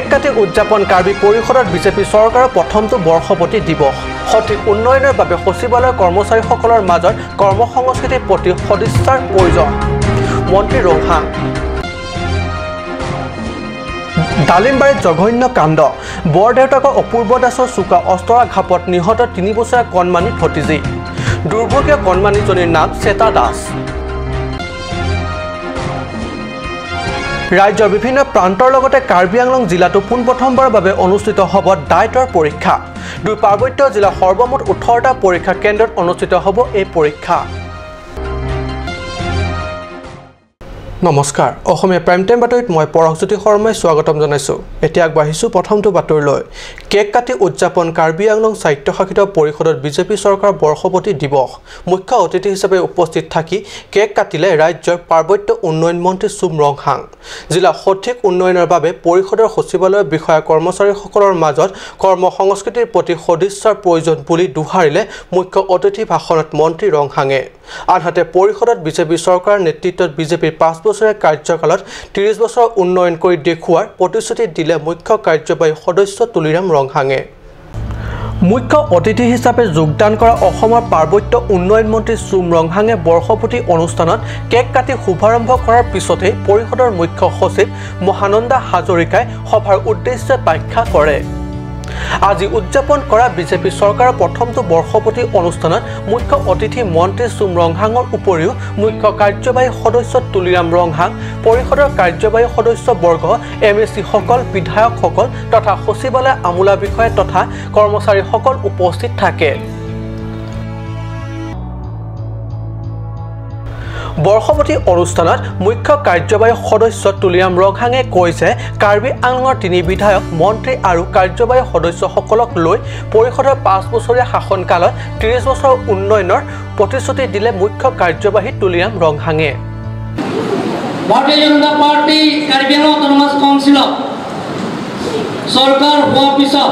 Cake কাটি উদযাপন কাৰ্বি পৰিষদত বিজেপি চৰকাৰৰ প্ৰথমটো বৰ্ষপতি দিৱস। সঠিক উন্নয়নৰ বাবে সচিবালয়ৰ কৰ্মচাৰীসকলৰ মাজত কৰ্মসংস্কৃতিৰ প্ৰতি সদিচ্ছাৰ প্ৰয়োজন, মন্ত্ৰী ৰংহাং। ডালিমবাৰীত জঘন্য কাণ্ড, বৰদেউতাকৰ অপূৰ্ব দাসৰ চোকা অস্ত্ৰাঘাপত নিহত 3 বছৰীয়া কণমানি ভতিজী। দুৰ্ভগীয়া কণমানিজনীৰ নাম শ্বেতা দাস। ৰাজ্যৰ বিভিন্ন প্ৰান্তৰ লগতে কাৰ্বি আংলং জিলাতো পোনপ্ৰথমবাৰৰ বাবে অনুষ্ঠিত হ'ব ডায়েটৰ পৰীক্ষা। দুই পাৰ্বত্য জিলাৰ সৰ্বমুঠ 18টা পৰীক্ষা কেন্দ্ৰত অনুষ্ঠিত হ'ব এই পৰীক্ষা। নমস্কাৰ, অসমীয়া প্ৰাইম টাইম বাতৰিত মই পৰশজ্যোতি শৰ্মাই স্বাগতম জনাইছোঁ। এতিয়া আগবাঢ়িছোঁ প্ৰথমটো বাতৰিলৈ। কেক কাটি উদযাপন কাৰ্বি আংলং স্বায়ত্তশাসিত পৰিষদত বিজেপি চৰকাৰৰ বৰ্ষপতি দিৱস। মুখ্য অতিথি হিচাপে উপস্থিত থাকি কেক কাটিলে ৰাজ্যৰ পাৰ্বত্য উন্নয়ন মন্ত্ৰী চুম ৰংহাং। জিলা সঠিক উন্নয়নৰ বাবে পৰিষদৰ সচিবালয়ৰ বিষয়া কৰ্মচাৰীসকলৰ মাজত কৰ্মসংস্কৃতিৰ প্ৰতি সদিচ্ছাৰ প্ৰয়োজন বুলি দোহাৰিলে মুখ্য অতিথি ভাষণত মন্ত্ৰী ৰংহাঙে। আনহাতে পৰিষদত বিজেপি চৰকাৰৰ নেতৃত্বত বিজেপিৰ 5 বছৰীয়া কাৰ্যকালত 30 বছৰ উন্নয়ন কৰি দেখুওৱাৰ প্ৰতিশ্ৰুতি দিলে মুখ্য কাৰ্যবাহী সদস্য তুলিৰাম ৰংহাঙে। মুখ্য অতিথি হিচাপে যোগদান কৰা অসমৰ পাৰ্বত্য উন্নয়ন মন্ত্ৰী চুম ৰংহাঙে বৰ্ষপতি অনুষ্ঠানত কেক কাটি শুভাৰম্ভ কৰাৰ পিছতেই পৰিষদৰ মুখ্য সচিব মহানন্দা হাজৰিকাই সভাৰ উদ্দেশ্যে ব্যাখ্যা কৰে। আজি উদযাপন কৰা বিজেপি চৰকাৰৰ প্ৰথমটো বৰ্ষপতি অনুষ্ঠানত মুখ্য অতিথি মন্ত্ৰী চুম ৰংহাঙৰ উপৰিও মুখ্য কাৰ্যবাহী সদস্য তুলিৰাম ৰংহাং, পৰিষদৰ কাৰ্যবাহী সদস্যবৰ্গ, এম এ চিসকল, বিধায়কসকল তথা সচিবালয় আমোলা বিষয়া তথা কৰ্মচাৰীসকল উপস্থিত থাকে। বৰ্ষপতি অনুষ্ঠানত মুখ্য কাৰ্যবাহী সদস্য তুলিৰাম ৰংহাঙে কয় যে কাৰ্বি আংলঙৰ 3 বিধায়ক, মন্ত্ৰী আৰু কাৰ্যবাহী সদস্যসকলক লৈ পৰিষদৰ 5 বছৰীয়া শাসনকালত 30 বছৰৰ উন্নয়নৰ প্ৰতিশ্ৰুতি দিলে মুখ্য কাৰ্যবাহী তুলিৰাম ৰংহাঙে। ভাৰতীয় জনতা পাৰ্টি কাৰ্বি আংলং অট'নমাছ কাউন্সিলত চৰকাৰ হোৱাৰ পিছত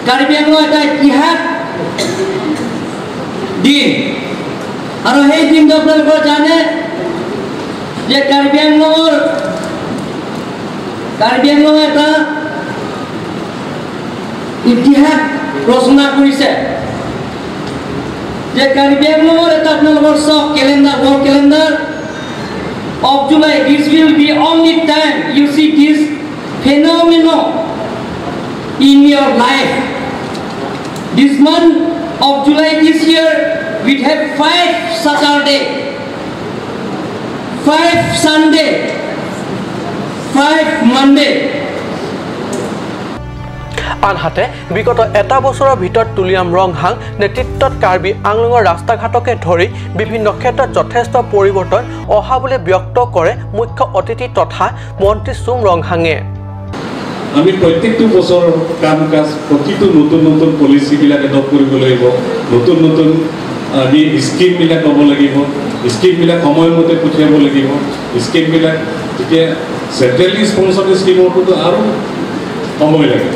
কাৰ্বি আংলং এটা ইতিহাস দিন আৰু সেই দিনটো আপোনালোকে জানে যে কাৰ্বি আংলং এটা ইতিহাস ৰচনা কৰিছে যে কাৰ্বি আংলঙৰ এটা আপোনালোকৰ চব calendar, world calendar of July, this will be only time you see this phenomenon in your life. This month of July this year, we have 5 Saturday, 5 Sunday, 5 Monday. আনহাতে বিগত এটা বছৰৰ ভিতৰত তুলিৰাম ৰংহাং নেতৃত্বত কাৰ্বি আংলঙৰ ৰাস্তা ঘাটকে ধৰি বিভিন্ন ক্ষেত্ৰত যথেষ্ট পৰিৱৰ্তন অহা বুলি ব্যক্ত কৰে মুখ্য অতিথি তথা মন্ত্ৰী চুম ৰংহাঙে। আমি প্ৰত্যেকটো বছৰ কাম কাজ প্ৰতিটো নতুন নতুন পলিচিবিলাক এডপ্ট কৰিব লাগিব, নতুন নতুন আমি স্কিমবিলাক ল'ব লাগিব, স্কিমবিলাক সময়মতে পঠিয়াব লাগিব। স্কিমবিলাক এতিয়া চেণ্ট্ৰেলি স্পনচৰ্ড স্কিমৰটোতো আৰু সময় লাগে,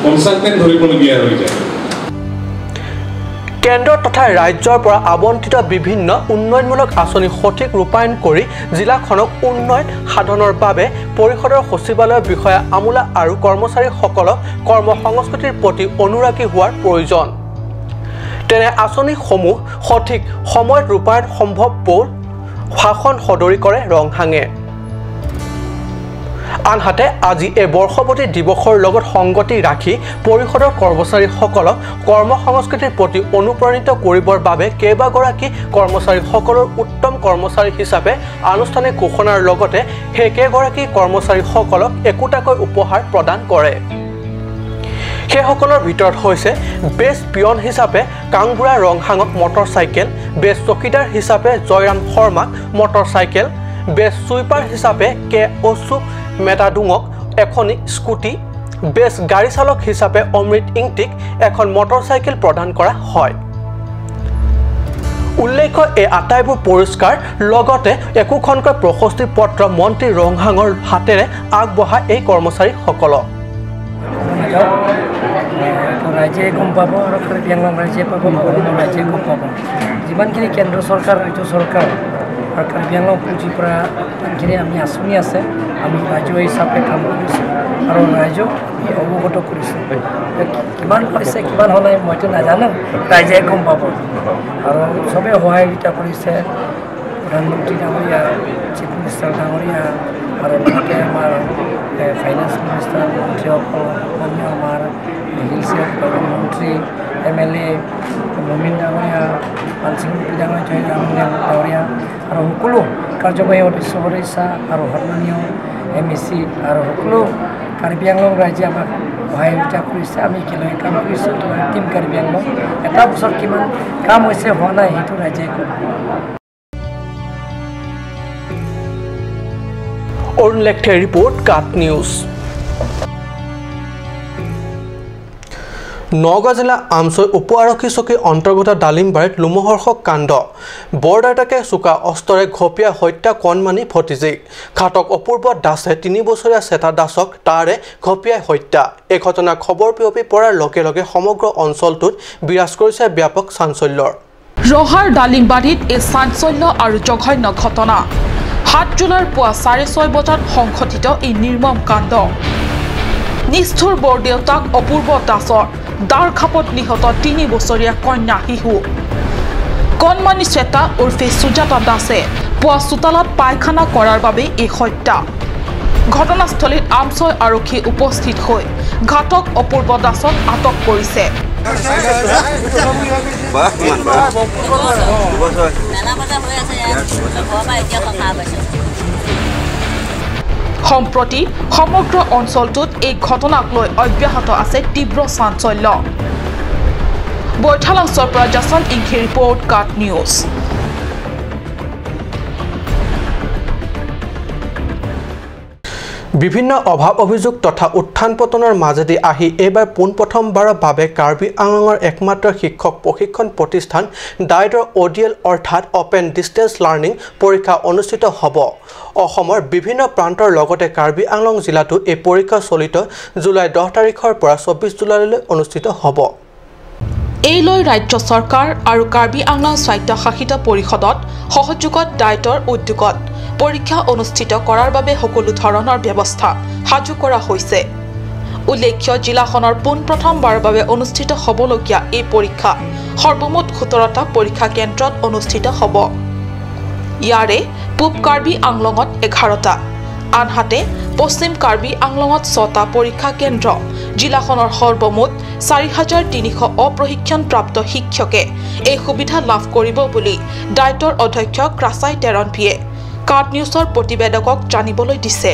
কনচালটেণ্ট ধৰিবলগীয়া হৈ যায়। কেন্দ্ৰ তথা ৰাজ্যৰ পৰা আবণ্টিত বিভিন্ন উন্নয়নমূলক আঁচনি সঠিক ৰূপায়ণ কৰি জিলাখনক উন্নয়ন সাধনৰ বাবে পৰিষদৰ সচিবালয়ৰ বিষয়া আমোলা আৰু কৰ্মচাৰীসকলক কৰ্মসংস্কৃতিৰ প্ৰতি অনুৰাগী হোৱাৰ প্ৰয়োজন। তেনে আঁচনিসমূহ সঠিক সময়ত ৰূপায়ণ সম্ভৱ বুলি ভাষণ সদৰি কৰে ৰংহাঙে। আনহাতে আজি এই বৰ্ষপতি দিৱসৰ লগত সংগতি ৰাখি পৰিষদৰ কৰ্মচাৰীসকলক কৰ্মসংস্কৃতিৰ প্ৰতি অনুপ্ৰাণিত কৰিবৰ বাবে কেইবাগৰাকী কৰ্মচাৰীসকলৰ উত্তম কৰ্মচাৰী হিচাপে আনুষ্ঠানিক ঘোষণাৰ লগতে সেই কেইগৰাকী কৰ্মচাৰীসকলক একোটাকৈ উপহাৰ প্ৰদান কৰে। সেইসকলৰ ভিতৰত হৈছে বেষ্ট পিয়ন হিচাপে কাংবুৰা ৰংহাঙক মটৰ চাইকেল, বেষ্ট চকীদাৰ হিচাপে জয়ৰাম শৰ্মাক মটৰ চাইকেল, বেষ্ট চুইপাৰ হিচাপে কে অশোক মেটাডুঙক এখনি স্কুটি, বেষ্ট গাড়ী চালক হিচাপে অমৃত ইংটিক এখন মটৰ চাইকেল প্ৰদান কৰা হয়। উল্লেখ্য এই আটাইবোৰ পুৰস্কাৰ লগতে একোখনকৈ প্ৰশস্তি পত্ৰ মন্ত্ৰী ৰংহাঙৰ হাতেৰে আগবঢ়ায় এই কৰ্মচাৰীসকলক। ৰাইজে গম পাব আৰু কাৰ্বি আংলং ৰাইজে পাব, অসমৰ ৰাইজে গম পাব। যিমানখিনি কেন্দ্ৰ চৰকাৰ, ৰাজ্য চৰকাৰ আৰু কাৰ্বি আংলং পুঁজিৰ পৰা ইমানখিনি আমি আঁচনি আছে, আমি ৰাজ্য হিচাপে কাম কৰিছোঁ আৰু ৰাইজক আমি অৱগত কৰিছোঁ। কিমান হৈছে কিমান হোৱা নাই মইতো নাজানো, ৰাইজে গম পাব। আৰু চবেই সহায়তা কৰিছে, প্ৰধানমন্ত্ৰী ডাঙৰীয়া, চিফ মিনিষ্টাৰ ডাঙৰীয়া আৰু লগতে আমাৰ ফাইনেন্স মিনিষ্টাৰ, মন্ত্ৰীসকল, সন্মানীয় আমাৰ হিলছ মন্ত্ৰী, MLA Momin ডাঙৰীয়া, মানসিং ডাঙৰীয়া, জয় ডাঙৰীয়া আৰু সকলো কাৰ্যবাহী সদস্য সদস্যা আৰু সন্মানীয় MAC আৰু সকলো কাৰ্বি আংলং ৰাইজে আমাক সহায়তা কৰিছে। আমি একেলগে কাম কৰিছোঁ। টীম কাৰ্বি আংলং এটা বছৰ কিমান কাম হৈছে হোৱা নাই সেইটো ৰাইজে ক'ব। অৰুণ লেখথেৰ ৰিপৰ্ট, কাট নিউজ। নগাঁও জিলা আমচৈ উপ আৰক্ষী চকীৰ অন্তৰ্গত ডালিমবাৰীত লোমহৰ্ষক কাণ্ড। বৰদেউতাকে চোকা অস্ত্ৰৰে ঘপিয়াই হত্যা কণমানি ভতিজীক। ঘাতক অপূৰ্ব দাসে 3 বছৰীয়া শ্বেতা দাসক তাৰে ঘপিয়াই হত্যা। এই ঘটনা খবৰ বিয়পি পৰাৰ লগে লগে সমগ্ৰ অঞ্চলটোত বিৰাজ কৰিছে ব্যাপক চাঞ্চল্যৰ। ৰহাৰ ডালিমবাৰীত এই চাঞ্চল্য আৰু জঘন্য ঘটনা। 7 জুলাইৰ পুৱা 6:30 বজাত সংঘটিত এই নিৰ্মম কাণ্ড। নিষ্ঠুৰ বৰদেউতাক অপূৰ্ব দাসৰ দাৰ খাপত নিহত 3 বছৰীয়া কন্যা শিশু। কণমানি শ্বেতা ওৰফে সুজাতা দাসে পুৱা চোতালত পায়খানা কৰাৰ বাবে এই হত্যা। ঘটনাস্থলীত আমচৈ আৰক্ষী উপস্থিত হৈ ঘাতক অপূৰ্ব দাসক আটক কৰিছে। সম্প্ৰতি সমগ্ৰ অঞ্চলটোত এই ঘটনাক লৈ অব্যাহত আছে তীব্ৰ চাঞ্চল্য। বৈঠালাংছৰ পৰা জাছন ইংখি ৰিপৰ্ট, কাট নিউজ। বিভিন্ন অভাৱ অভিযোগ তথা উত্থান পতনৰ মাজেদি আহি এইবাৰ পোনপ্ৰথমবাৰৰ বাবে কাৰ্বি আংলঙৰ একমাত্ৰ শিক্ষক প্ৰশিক্ষণ প্ৰতিষ্ঠান ডাইটৰ ODL অৰ্থাৎ অপেন ডিষ্টেঞ্চ লাৰ্ণিং পৰীক্ষা অনুষ্ঠিত হ'ব। অসমৰ বিভিন্ন প্ৰান্তৰ লগতে কাৰ্বি আংলং জিলাতো এই পৰীক্ষা চলিত জুলাই 10 তাৰিখৰ পৰা 24 জুলাইলৈ অনুষ্ঠিত হ'ব। এই লৈ ৰাজ্য চৰকাৰ আৰু কাৰ্বি আংলং স্বায়ত্তশাসিত পৰিষদত সহযোগত ডাইটৰ উদ্যোগত পৰীক্ষা অনুষ্ঠিত কৰাৰ বাবে সকলো ধৰণৰ ব্যৱস্থা সাজু কৰা হৈছে। উল্লেখ্য, জিলাখনৰ পোনপ্ৰথমবাৰৰ বাবে অনুষ্ঠিত হ'বলগীয়া এই পৰীক্ষা সৰ্বমুঠ 17টা পৰীক্ষা কেন্দ্ৰত অনুষ্ঠিত হ'ব। ইয়াৰে পূব কাৰ্বি আংলঙত 11টা, আনহাতে পশ্চিম কাৰ্বি আংলঙত 6টা পৰীক্ষা কেন্দ্ৰ। জিলাখনৰ সৰ্বমুঠ 4300 অপ্ৰশিক্ষণপ্ৰাপ্ত শিক্ষকে এই সুবিধা লাভ কৰিব বুলি ডাইটৰ অধ্যক্ষ ক্ৰাছাই টেৰণপিয়ে কাট নিউজৰ প্ৰতিবেদকক জানিবলৈ দিছে।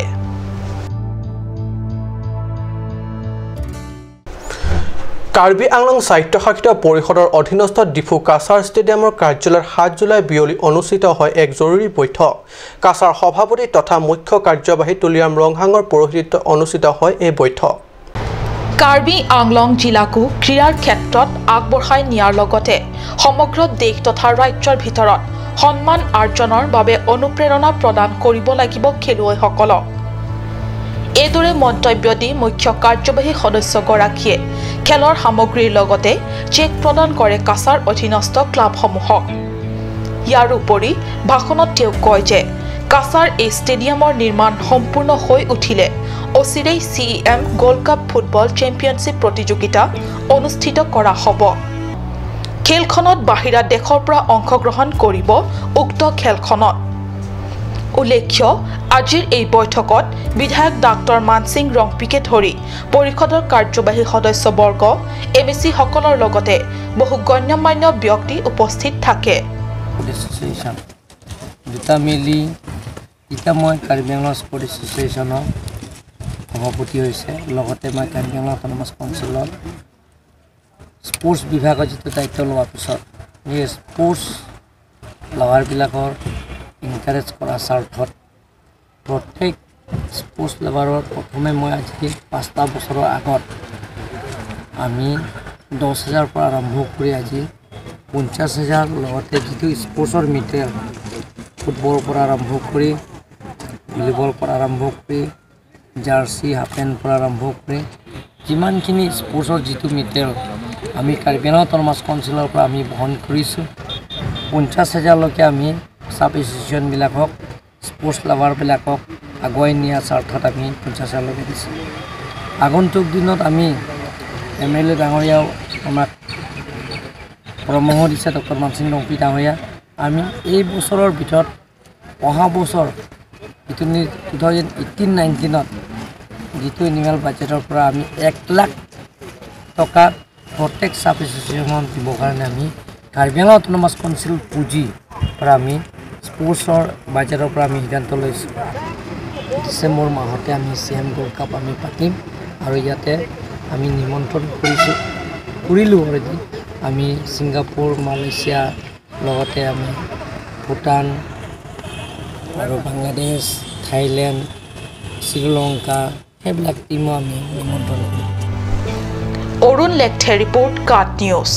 কাৰ্বি আংলং স্বায়ত্তশাসিত পৰিষদৰ অধীনস্থ ডিফু কাছাৰ ষ্টেডিয়ামৰ কাৰ্যালয়ত 7 জুলাই বিয়লি অনুষ্ঠিত হয় এক জৰুৰী বৈঠক। কাছাৰ সভাপতি তথা মুখ্য কাৰ্যবাহী তুলিৰাম ৰংহাঙৰ পৌৰোহিত্যত অনুষ্ঠিত হয় এই বৈঠক। কাৰ্বি আংলং জিলাকো ক্ৰীড়াৰ ক্ষেত্ৰত আগবঢ়াই নিয়াৰ লগতে সমগ্ৰ দেশ তথা ৰাজ্যৰ ভিতৰত সন্মান আৰ্জনৰ বাবে অনুপ্ৰেৰণা প্ৰদান কৰিব লাগিব খেলুৱৈসকলক। এইদৰে মন্তব্য দি মুখ্য কাৰ্যবাহী সদস্যগৰাকীয়ে খেলৰ সামগ্ৰীৰ লগতে চেক প্ৰদান কৰে কাছাৰ অধীনস্থ ক্লাবসমূহক। ইয়াৰ উপৰি ভাষণত তেওঁ কয় যে কাছাৰ এই ষ্টেডিয়ামৰ নিৰ্মাণ সম্পূৰ্ণ হৈ উঠিলে অচিৰেই CEM gold cup football championship প্ৰতিযোগিতা অনুষ্ঠিত কৰা হ'ব। খেলখনত বাহিৰা দেশৰ পৰা অংশগ্ৰহণ কৰিব উক্ত খেলখনত। উল্লেখ্য, আজিৰ এই বৈঠকত বিধায়ক ডাক্তৰ মানসিং ৰংপিকে ধৰি পৰিষদৰ কাৰ্যবাহী সদস্যবৰ্গ, MAC সকলৰ লগতে বহু গণ্যমান্য ব্যক্তি উপস্থিত থাকে। দুটা মিলি এতিয়া মই কাৰ্বি আংলং স্পৰ্ট এছ'চিয়েশ্যনৰ সভাপতি হৈছে, লগতে মই কাৰ্বি আংলং অট'নমাছ কাউন্সিলত স্পৰ্টছ বিভাগৰ যিটো দায়িত্ব লোৱাৰ পিছত এই স্পৰ্টছ লাভাৰবিলাকৰ এনকাৰেজ কৰা স্বাৰ্থত প্ৰত্যেক স্পৰ্টছ লাভাৰৰ প্ৰথমে মই আজি 5টা বছৰৰ আগত আমি 10,000 পৰা আৰম্ভ কৰি আজি 50,000, লগতে যিটো স্পৰ্টছৰ মেটেৰিয়েল ফুটবল পৰা আৰম্ভ কৰি ভলীবল পৰা আৰম্ভ কৰি জাৰ্চি হাফ পেণ্ট পৰা আৰম্ভ কৰি যিমানখিনি স্পৰ্টছৰ যিটো মেটেৰিয়েল আমি কাৰ্বি আংলং অট'নমাছ কাউন্সিলৰ পৰা আমি বহন কৰিছোঁ। 50,000লৈকে আমি ছাব এছ'চিয়েশ্যনবিলাকক, স্পৰ্টছ লাভাৰবিলাকক আগুৱাই নিয়াৰ স্বাৰ্থত আমি 50 হাজাৰলৈকে দিছোঁ। আগন্তুক দিনত আমি এম.এল.এ. ডাঙৰীয়াও আমাক পৰামৰ্শ দিছে, ডক্টৰ মানসিং ৰংপি ডাঙৰীয়া। আমি এই বছৰৰ ভিতৰত অহা বছৰ যিটো 2018-19ত যিটো এনুৱেল বাজেটৰ পৰা আমি 1 লাখ টকা প্ৰত্যেক ছাব এছ'চিয়েশ্যনত দিবৰ কাৰণে আমি কাৰ্বি আংলং অট'নমাছ কাউন্সিল পুঁজিৰ পৰা আমি স্পৰ্টছৰ বাজেটৰ পৰা আমি সিদ্ধান্ত লৈছোঁ। ডিচেম্বৰ মাহতে আমি চি এম গোল্ড কাপ আমি পাতিম আৰু ইয়াতে আমি নিমন্ত্ৰণ কৰিছোঁ, কৰিলোঁ অলৰেডি। আমি ছিংগাপুৰ, মালয়েছিয়া, লগতে আমি ভূটান আৰু বাংলাদেশ, থাইলেণ্ড, শ্ৰীলংকা, সেইবিলাক টীমো আমি নিমন্ত্ৰণ কৰিম। অৰুণ লেখথে ৰিপৰ্ট, কাট নিউজ।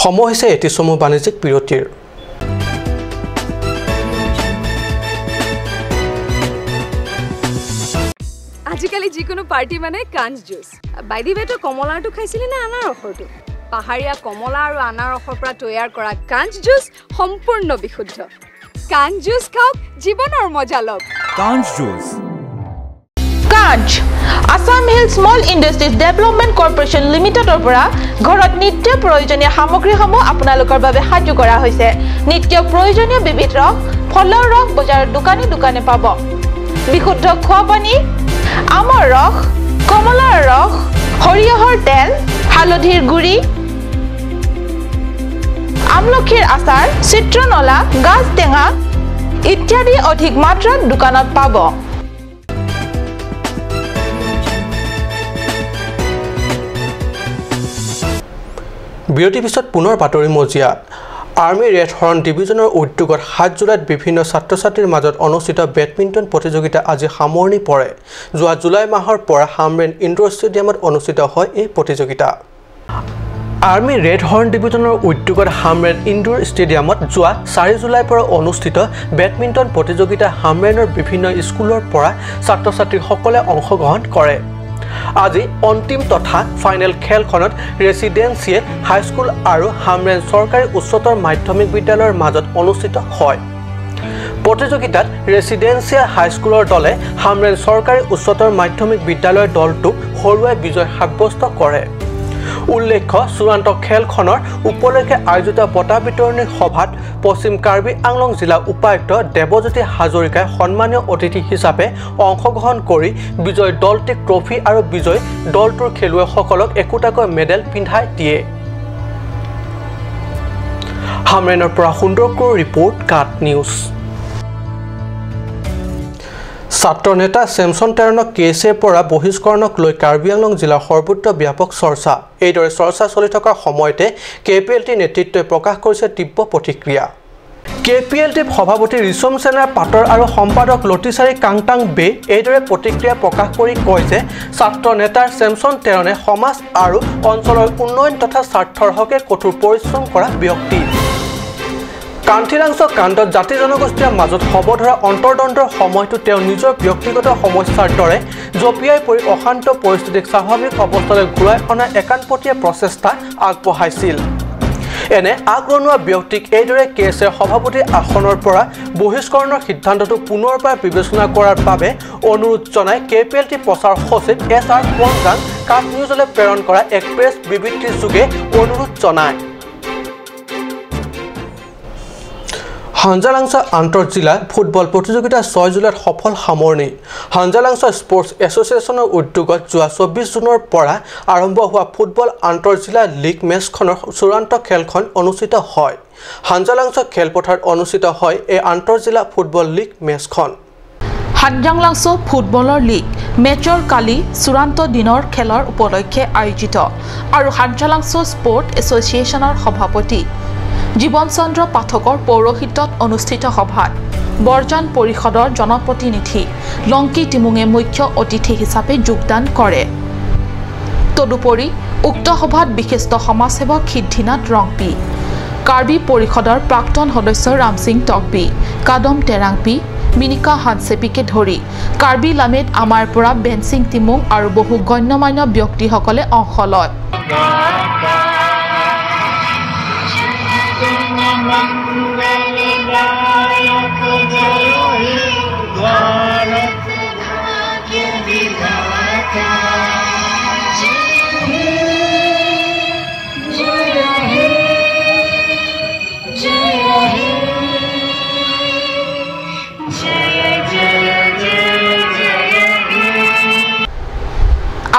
সময় হৈছে এটি চমু বাণিজ্যিক বিৰতিৰ। আজিকালি যিকোনো পাৰ্টি মানে কাঞ্চ জুচ। বাই the ৱে, তই কমলাৰটো খাইছিলি নে আনাৰসৰটো? পাহাৰীয়া কমলা আৰু আনাৰসৰ পৰা তৈয়াৰ কৰা কাঞ্চ জুচ সম্পূৰ্ণ বিশুদ্ধ। কাঞ্চ জুচ খাওক, জীৱনৰ মজা লওক। কাঞ্চ জুচ। কাঞ্চ Assam hill small industries development corporation লিমিটেডৰ পৰা ঘৰত নিত্য প্ৰয়োজনীয় সামগ্ৰীসমূহ আপোনালোকৰ বাবে সাজু কৰা হৈছে। নিত্য প্ৰয়োজনীয় বিবিধ ৰস, ফলৰ ৰস বজাৰৰ দোকানে দোকানে পাব। বিশুদ্ধ খোৱা পানী, আমৰ ৰস, কমলাৰ ৰস, সৰিয়হৰ তেল, হালধিৰ গুড়ি, আমলখিৰ আচাৰ, চিত্ৰনলা, গাজ টেঙা ইত্যাদি অধিক মাত্ৰাত দোকানত পাব। বিৰতিৰ পিছত পুনৰ বাতৰি মজিয়াত। আৰ্মি ৰেড হৰ্ণ ডিভিজনৰ উদ্যোগত 7 জুলাইত বিভিন্ন ছাত্ৰ ছাত্ৰীৰ মাজত অনুষ্ঠিত বেডমিণ্টন প্ৰতিযোগিতা আজি সামৰণি পৰে। যোৱা জুলাই মাহৰ পৰা হামৰেণ ইণ্ডোৰ ষ্টেডিয়ামত অনুষ্ঠিত হয় এই প্ৰতিযোগিতা। আৰ্মি ৰেড হৰ্ণ ডিভিজনৰ উদ্যোগত হামৰেণ ইণ্ডোৰ ষ্টেডিয়ামত যোৱা 4 জুলাইৰ পৰা অনুষ্ঠিত বেডমিণ্টন প্ৰতিযোগিতা হামৰেণৰ বিভিন্ন স্কুলৰ পৰা ছাত্ৰ ছাত্ৰীসকলে অংশগ্ৰহণ কৰে। আজি অন্তিম তথা ফাইনেল খেলখনত ৰেচিডেঞ্চিয়েল হাইস্কুল আৰু হামৰেণ চৰকাৰী উচ্চতৰ মাধ্যমিক বিদ্যালয়ৰ মাজত অনুষ্ঠিত হয়। প্ৰতিযোগিতাত ৰেচিডেঞ্চিয়েল হাইস্কুলৰ দলে হামৰেণ চৰকাৰী উচ্চতৰ মাধ্যমিক বিদ্যালয়ৰ দলটোক হৰুৱাই বিজয় সাব্যস্ত কৰে। উল্লেখ্য, চূড়ান্ত খেলখনৰ উপলক্ষে আয়োজিত বঁটা বিতৰণী সভাত পশ্চিম কাৰ্বি আংলং জিলা উপায়ুক্ত দেৱজ্যোতি হাজৰিকাই সন্মানীয় অতিথি হিচাপে অংশগ্ৰহণ কৰি বিজয়ী দলটিক ট্ৰফী আৰু বিজয়ী দলটোৰ খেলুৱৈসকলক একোটাকৈ মেডেল পিন্ধাই দিয়ে। হামৰেণৰ পৰা সুন্দৰকৰ ৰিপৰ্ট, কাট নিউজ। ছাত্ৰ নেতা চেমছন টেৰণক কে এছ এৰ পৰা বহিষ্কৰণক লৈ কাৰ্বি আংলং জিলাৰ সৰ্বত্ৰ ব্যাপক চৰ্চা। এইদৰে চৰ্চা চলি থকাৰ সময়তে কে পি এল টিৰ নেতৃত্বই প্ৰকাশ কৰিছে তীব্ৰ প্ৰতিক্ৰিয়া। কে পি এল টিৰ সভাপতি ৰিচম সেনাৰ পাটৰ আৰু সম্পাদক লতিচাৰী কাংটাং বে এইদৰে প্ৰতিক্ৰিয়া প্ৰকাশ কৰি কয় যে ছাত্ৰ নেতাৰ চেমছন টেৰণে সমাজ আৰু অঞ্চলৰ উন্নয়ন তথা স্বাৰ্থৰ হকে কঠোৰ পৰিশ্ৰম কৰা ব্যক্তি। কান্থিলাংছ কাণ্ডত জাতি জনগোষ্ঠীৰ মাজত হ'ব ধৰা অন্তৰ্দ্বন্দ্বৰ সময়টো তেওঁ নিজৰ ব্যক্তিগত সমস্যাৰ দৰে জঁপিয়াই পৰি অশান্ত পৰিস্থিতিক স্বাভাৱিক অৱস্থালৈ ঘূৰাই অনাৰ একাণপতীয়া প্ৰচেষ্টা আগবঢ়াইছিল। এনে আগৰণুৱা ব্যক্তিক এইদৰে কে এছ এৰ সভাপতিৰ আসনৰ পৰা বহিষ্কৰণৰ সিদ্ধান্তটো পুনৰবাৰ বিবেচনা কৰাৰ বাবে অনুৰোধ জনাই কে পি এল টি প্ৰচাৰ সচিব এছ আৰ পঞ্জাং কাট নিউজলৈ প্ৰেৰণ কৰা এক প্ৰেছ বিবৃতিৰ যোগে অনুৰোধ জনায়। হাঞ্জালাংছ আন্তঃজিলা ফুটবল প্ৰতিযোগিতা 6 জুলাইত সফল সামৰণি। হাঞ্জালাংছ স্পৰ্টছ এছ'চিয়েশ্যনৰ উদ্যোগত যোৱা 24 জুনৰ পৰা আৰম্ভ হোৱা ফুটবল আন্তঃজিলা লীগ মেচখনৰ চূড়ান্ত খেলখন অনুষ্ঠিত হয়। হাঞ্জালাংছ খেলপথাৰত অনুষ্ঠিত হয় এই আন্তঃজিলা ফুটবল লীগ মেচখন। হানজাংলাংছ ফুটবলৰ লীগ মেচৰ কালি চূড়ান্ত দিনৰ খেলৰ উপলক্ষে আয়োজিত আৰু হানজালাংছ স্পৰ্ট এছ'চিয়েশ্যনৰ সভাপতি জীৱন চন্দ্ৰ পাঠকৰ পৌৰোহিত্যত অনুষ্ঠিত সভাত বৰজান পৰিষদৰ জনপ্ৰতিনিধি লংকি টিমুঙে মুখ্য অতিথি হিচাপে যোগদান কৰে। তদুপৰি উক্ত সভাত বিশিষ্ট সমাজসেৱক সিদ্ধিনাথ ৰংপি, কাৰ্বি পৰিষদৰ প্ৰাক্তন সদস্য ৰামসিং টকবি, কাদম টেৰাংপি, মিনিকা হানচেপিকে ধৰি কাৰ্বি লামেত আমাৰ পৰা বেনচিং টিমুং আৰু বহু গণ্যমান্য ব্যক্তিসকলে অংশ লয়। मंगलदायक जय हे भारत भाग्य विधाता। जय हे, जय हे, जय हे, जय जय जय जय हे।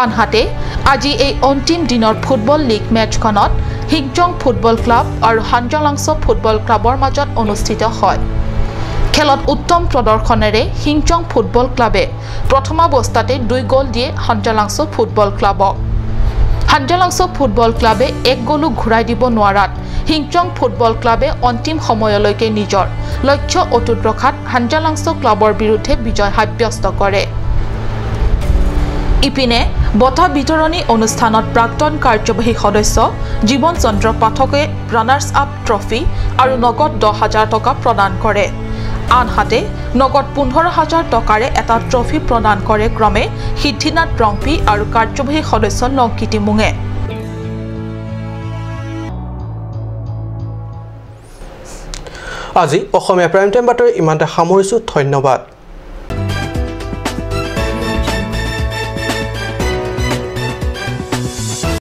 আনহাতে আজি এই অন্তিম দিনৰ ফুটবল লীগ মেচখনত হিকজং ফুটবল ক্লাব আৰু হানজালাংছ ফুটবল ক্লাবৰ মাজত অনুষ্ঠিত হয়। খেলত উত্তম প্ৰদৰ্শনেৰে হিংজং ফুটবল ক্লাবে প্ৰথমাৱস্থাতে 2 গ'ল দিয়ে হানজালাংছ ফুটবল ক্লাবক। হানজালাংছ ফুটবল ক্লাবে 1 গ'লো ঘূৰাই দিব নোৱাৰাত হিংজং ফুটবল ক্লাবে অন্তিম সময়লৈকে নিজৰ লক্ষ্য অটুট ৰখাত হানজালাংছ ক্লাবৰ বিৰুদ্ধে বিজয় সাব্যস্ত কৰে। ইপিনে বঁটা বিতৰণী অনুষ্ঠানত প্ৰাক্তন কাৰ্যবাহী সদস্য জীৱন চন্দ্ৰ পাঠকে ৰানাৰ্ছ আপ ট্ৰফি আৰু নগদ 10,000 টকা প্ৰদান কৰে। আনহাতে নগদ 15,000 টকাৰে এটা ট্ৰফি প্ৰদান কৰে ক্ৰমে সিদ্ধিনাথ ৰংপি আৰু কাৰ্যবাহী সদস্য লংকিতি মুঙে। আজি অসমীয়া প্ৰাইম টাইম বাতৰি ইমানতে সামৰিছোঁ। ধন্যবাদ।